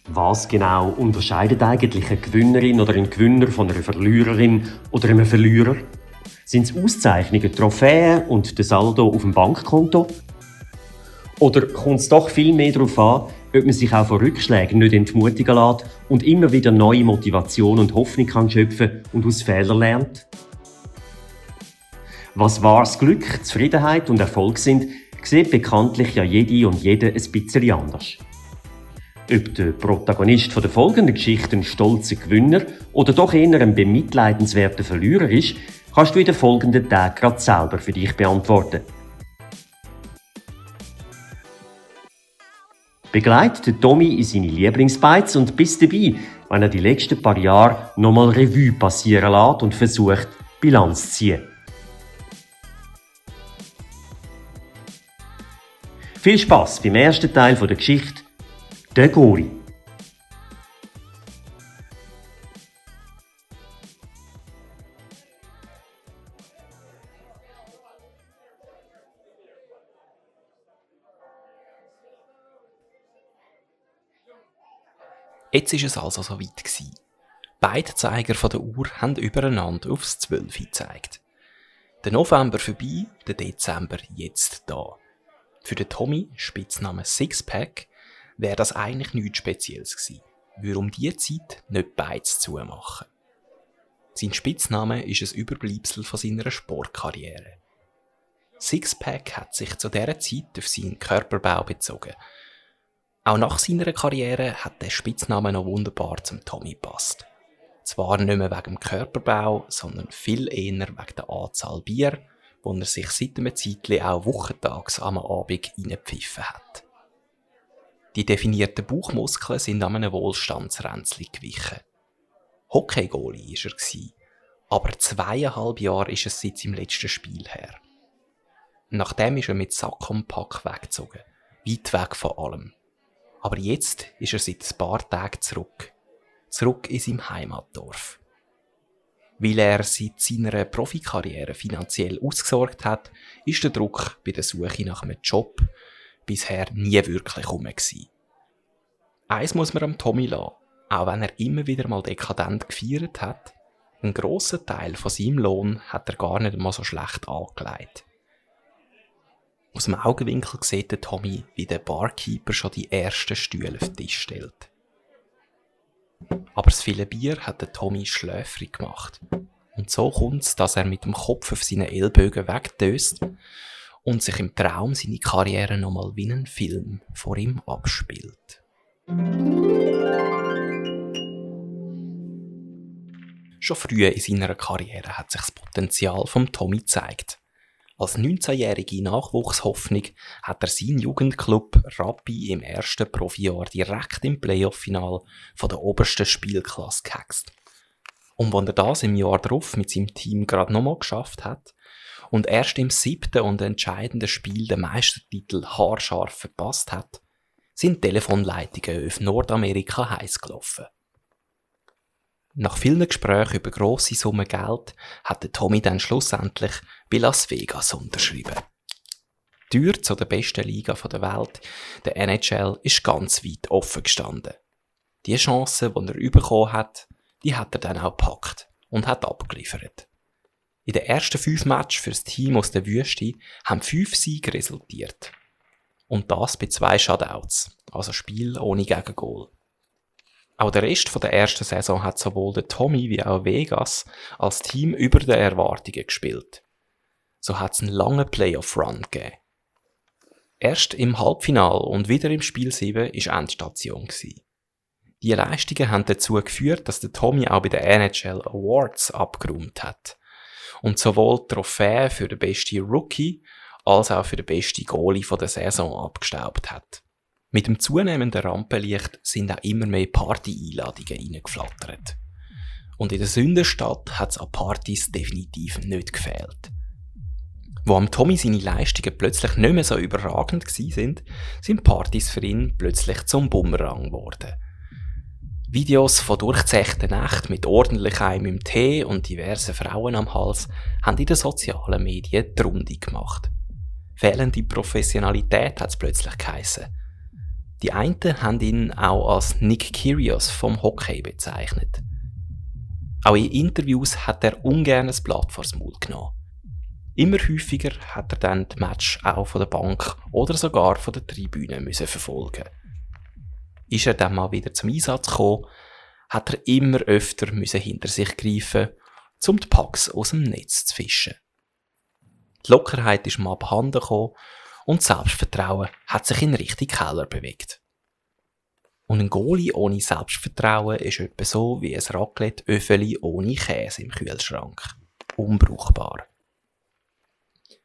Was genau unterscheidet eigentlich eine Gewinnerin oder ein Gewinner von einer Verliererin oder einem Verlierer? Sind es Auszeichnungen, Trophäen und der Saldo auf dem Bankkonto? Oder kommt es doch viel mehr darauf an, ob man sich auch von Rückschlägen nicht entmutigen lässt und immer wieder neue Motivation und Hoffnung kann schöpfen und aus Fehlern lernt? Was wahres Glück, Zufriedenheit und Erfolg sind, sieht bekanntlich ja jede und jeder ein bisschen anders. Ob der Protagonist von der folgenden Geschichte ein stolzer Gewinner oder doch eher ein bemitleidenswerter Verlierer ist, kannst du in den folgenden Tagen gerade selber für dich beantworten. Begleite den Tommy in seine Lieblingsbeiz und bist dabei, wenn er die letzten paar Jahre nochmal Revue passieren lässt und versucht, Bilanz zu ziehen. Viel Spass beim ersten Teil der Geschichte «Der Goalie». Jetzt war es also so weit gewesen. Beide Zeiger von der Uhr haben übereinander aufs 12 gezeigt. Der November vorbei, der Dezember jetzt da. Für den Tommy, Spitzname Sixpack, wäre das eigentlich nichts Spezielles gewesen, würde um diese Zeit nicht beides zumachen. Sein Spitzname ist ein Überbleibsel von seiner Sportkarriere. Sixpack hat sich zu dieser Zeit auf seinen Körperbau bezogen. Auch nach seiner Karriere hat der Spitzname noch wunderbar zum Tommy gepasst. Zwar nicht mehr wegen dem Körperbau, sondern viel eher wegen der Anzahl Bier, wo er sich seit einem Zeitchen auch wochentags am Abend reingepfiffen hat. Die definierten Bauchmuskeln sind an einem Wohlstandsränzli gewichen. Hockey-Goalie war er, aber 2,5 Jahre ist es seit seinem letzten Spiel her. Nachdem ist er mit Sack und Pack weggezogen, weit weg von allem. Aber jetzt ist er seit ein paar Tagen zurück in seinem Heimatdorf. Weil er seit seiner Profikarriere finanziell ausgesorgt hat, ist der Druck bei der Suche nach einem Job bisher nie wirklich herum gewesen. Eins muss man am Tommy lassen, auch wenn er immer wieder mal dekadent gefeiert hat, einen grossen Teil von seinem Lohn hat er gar nicht mal so schlecht angelegt. Aus dem Augenwinkel sieht der Tommy, wie der Barkeeper schon die ersten Stühle auf den Tisch stellt. Aber das viele Bier hat den Tommy schläfrig gemacht. Und so kommt's, dass er mit dem Kopf auf seinen Ellbogen wegdöst und sich im Traum seine Karriere nochmal wie ein Film vor ihm abspielt. Schon früh in seiner Karriere hat sich das Potenzial vom Tommy gezeigt. Als 19-jährige Nachwuchshoffnung hat er seinen Jugendclub Rappi im ersten Profijahr direkt im Playoff-Final von der obersten Spielklasse gehext. Und wenn er das im Jahr darauf mit seinem Team gerade nochmal geschafft hat und erst im 7. und entscheidenden Spiel den Meistertitel haarscharf verpasst hat, sind Telefonleitungen auf Nordamerika heiß gelaufen. Nach vielen Gesprächen über grosse Summen Geld hat der Tommy dann schlussendlich bei Las Vegas unterschrieben. Die Tür zu der besten Liga der Welt, der NHL, ist ganz weit offen gestanden. Die Chance, die er bekommen hat, die hat er dann auch gepackt und hat abgeliefert. In den ersten 5 Matches für das Team aus der Wüste haben 5 Siege resultiert. Und das bei 2 Shutouts, also Spiel ohne Gegengol. Auch der Rest der ersten Saison hat sowohl der Tommy wie auch Vegas als Team über den Erwartungen gespielt. So hat es einen langen Playoff-Run gegeben. Erst im Halbfinale und wieder im Spiel 7 war Endstation. Die Leistungen haben dazu geführt, dass der Tommy auch bei den NHL Awards abgeräumt hat und sowohl Trophäen für den besten Rookie als auch für den besten Goalie der Saison abgestaubt hat. Mit dem zunehmenden Rampenlicht sind auch immer mehr Party-Einladungen reingeflattert. Und in der Sündenstadt hat es an Partys definitiv nicht gefehlt. Wo am Tommy seine Leistungen plötzlich nicht mehr so überragend waren, sind Partys für ihn plötzlich zum Bumerang geworden. Videos von durchzechten Nächten mit ordentlich einem im Tee und diversen Frauen am Hals haben in den sozialen Medien die Runde gemacht. Fehlende Professionalität hat es plötzlich geheissen. Die einen haben ihn auch als Nick Kyrgios vom Hockey bezeichnet. Auch in Interviews hat er ungern ein Blatt vors Maul genommen. Immer häufiger hat er dann die Match auch von der Bank oder sogar von der Tribüne müssen verfolgen. Ist er dann mal wieder zum Einsatz gekommen, hat er immer öfter müssen hinter sich greifen, um die Pucks aus dem Netz zu fischen. Die Lockerheit ist ihm abhanden gekommen und das Selbstvertrauen hat sich in Richtung Keller bewegt. Und ein Goalie ohne Selbstvertrauen ist etwa so wie ein Raclette-Öffeli ohne Käse im Kühlschrank. Unbrauchbar.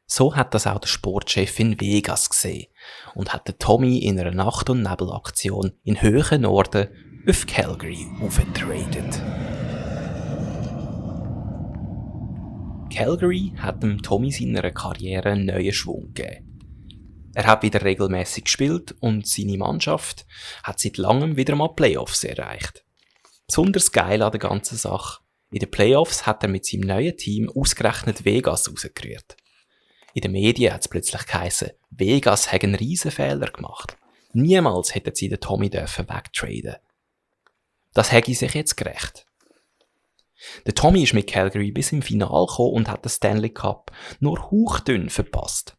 So hat das auch der Sportchef in Vegas gesehen und hat den Tommy in einer Nacht- und Nebelaktion in höheren Norden auf Calgary aufgetradet. Calgary hat dem Tommy seiner Karriere einen neuen Schwung gegeben. Er hat wieder regelmäßig gespielt und seine Mannschaft hat seit langem wieder mal Playoffs erreicht. Besonders geil an der ganzen Sache: in den Playoffs hat er mit seinem neuen Team ausgerechnet Vegas rausgerührt. In den Medien hat es plötzlich geheißen, Vegas hätte einen riesen Fehler gemacht. Niemals hätten sie den Tommy wegtraden. Das hätte sich jetzt gerecht. Der Tommy ist mit Calgary bis im Finale gekommen und hat den Stanley Cup nur hauchdünn verpasst.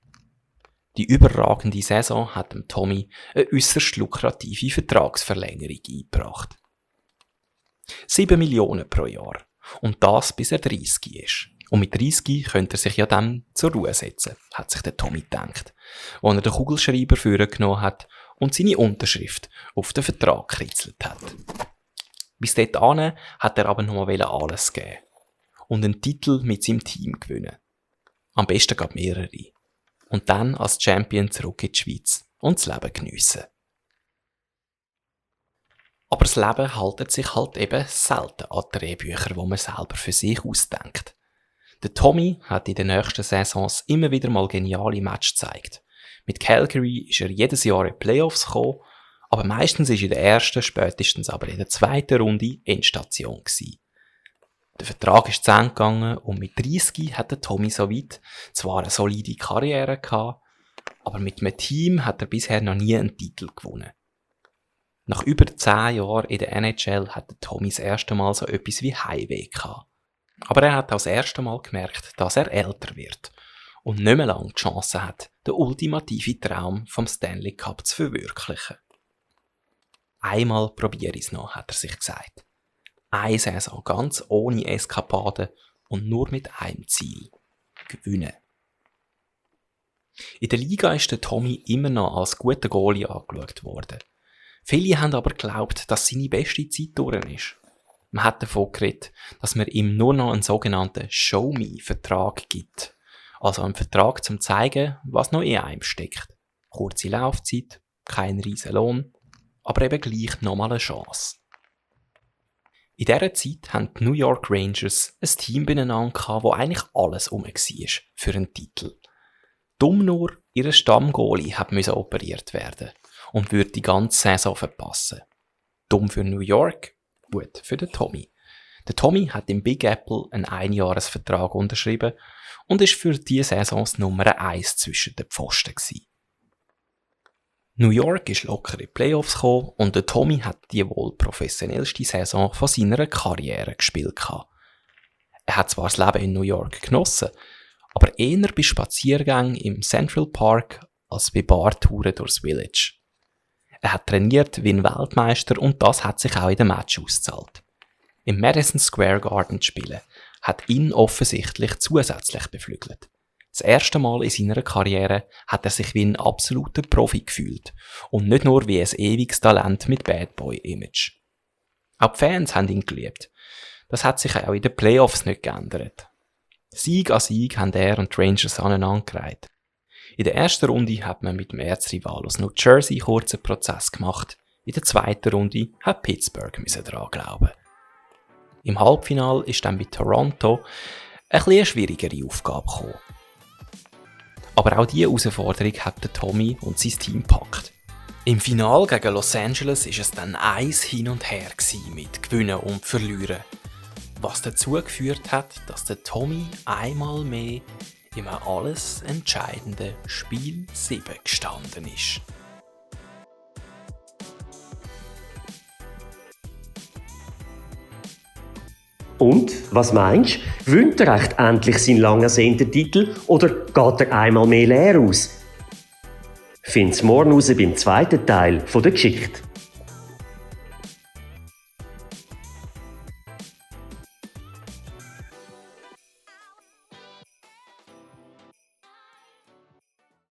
Die überragende Saison hat dem Tommy eine äusserst lukrative Vertragsverlängerung eingebracht. 7 Millionen pro Jahr. Und das bis er 30 ist. Und mit 30 könnte er sich ja dann zur Ruhe setzen, hat sich der Tommy gedacht, als er den Kugelschreiber vorgenommen hat und seine Unterschrift auf den Vertrag gekritzelt hat. Bis dahin hat er aber nochmal alles geben und einen Titel mit seinem Team gewinnen. Am besten gab mehrere. Und dann als Champion zurück in die Schweiz und das Leben geniessen. Aber das Leben haltet sich halt eben selten an die Drehbücher, die man selber für sich ausdenkt. Der Tommy hat in den nächsten Saisons immer wieder mal geniale Matches gezeigt. Mit Calgary ist er jedes Jahr in die Playoffs gekommen, aber meistens ist in der ersten, spätestens aber in der zweiten Runde Endstation gewesen. Der Vertrag ist zu Ende gegangen und mit 30 hat der Tommy soweit zwar eine solide Karriere gehabt, aber mit einem Team hat er bisher noch nie einen Titel gewonnen. Nach über 10 Jahren in der NHL hat der Tommy das erste Mal so etwas wie Heimweh gehabt. Aber er hat auch das erste Mal gemerkt, dass er älter wird und nicht mehr lange die Chance hat, den ultimativen Traum vom Stanley Cup zu verwirklichen. Einmal probiere ich es noch, hat er sich gesagt. Eine Saison ganz ohne Eskapaden und nur mit einem Ziel: gewinnen. In der Liga ist der Tommy immer noch als guter Goalie angeschaut worden. Viele haben aber geglaubt, dass seine beste Zeit durch ist. Man hat davon geredet, dass man ihm nur noch einen sogenannten Show-Me-Vertrag gibt. Also einen Vertrag zum zeigen, was noch in einem steckt. Kurze Laufzeit, kein riesen Lohn, aber eben gleich nochmal eine Chance. In dieser Zeit haben die New York Rangers ein Team beieinander gehabt, wo eigentlich alles rum war für einen Titel. Dumm nur, ihr Stammgoalie musste operiert werden und würde die ganze Saison verpassen. Dumm für New York, gut für den Tommy. Der Tommy hat im Big Apple einen Einjahresvertrag unterschrieben und ist für diese Saison das Nummer 1 zwischen den Pfosten gewesen. New York ist locker in die Playoffs gekommen und der Tommy hat die wohl professionellste Saison von seiner Karriere gespielt gehabt. Er hat zwar das Leben in New York genossen, aber eher bei Spaziergängen im Central Park als bei Bartouren durchs Village. Er hat trainiert wie ein Weltmeister und das hat sich auch in den Match ausgezahlt. Im Madison Square Garden zu spielen, hat ihn offensichtlich zusätzlich beflügelt. Das erste Mal in seiner Karriere hat er sich wie ein absoluter Profi gefühlt und nicht nur wie ein ewiges Talent mit Bad Boy Image. Auch die Fans haben ihn geliebt. Das hat sich auch in den Playoffs nicht geändert. Sieg an Sieg haben er und die Rangers aneinandergereiht. In der ersten Runde hat man mit dem Erzrival aus New Jersey kurzen Prozess gemacht. In der zweiten Runde hat Pittsburgh daran glauben. Im Halbfinale ist dann bei Toronto eine schwierigere Aufgabe gekommen. Aber auch diese Herausforderung hat der Tommy und sein Team gepackt. Im Finale gegen Los Angeles war es dann eins hin und her mit Gewinnen und Verlieren. Was dazu geführt hat, dass der Tommy einmal mehr im alles entscheidenden Spiel 7 gestanden ist. Und, was meinst du? Gewinnt er echt endlich seinen lang ersehnten Titel oder geht er einmal mehr leer aus? Find's morgen raus beim zweiten Teil der Geschichte.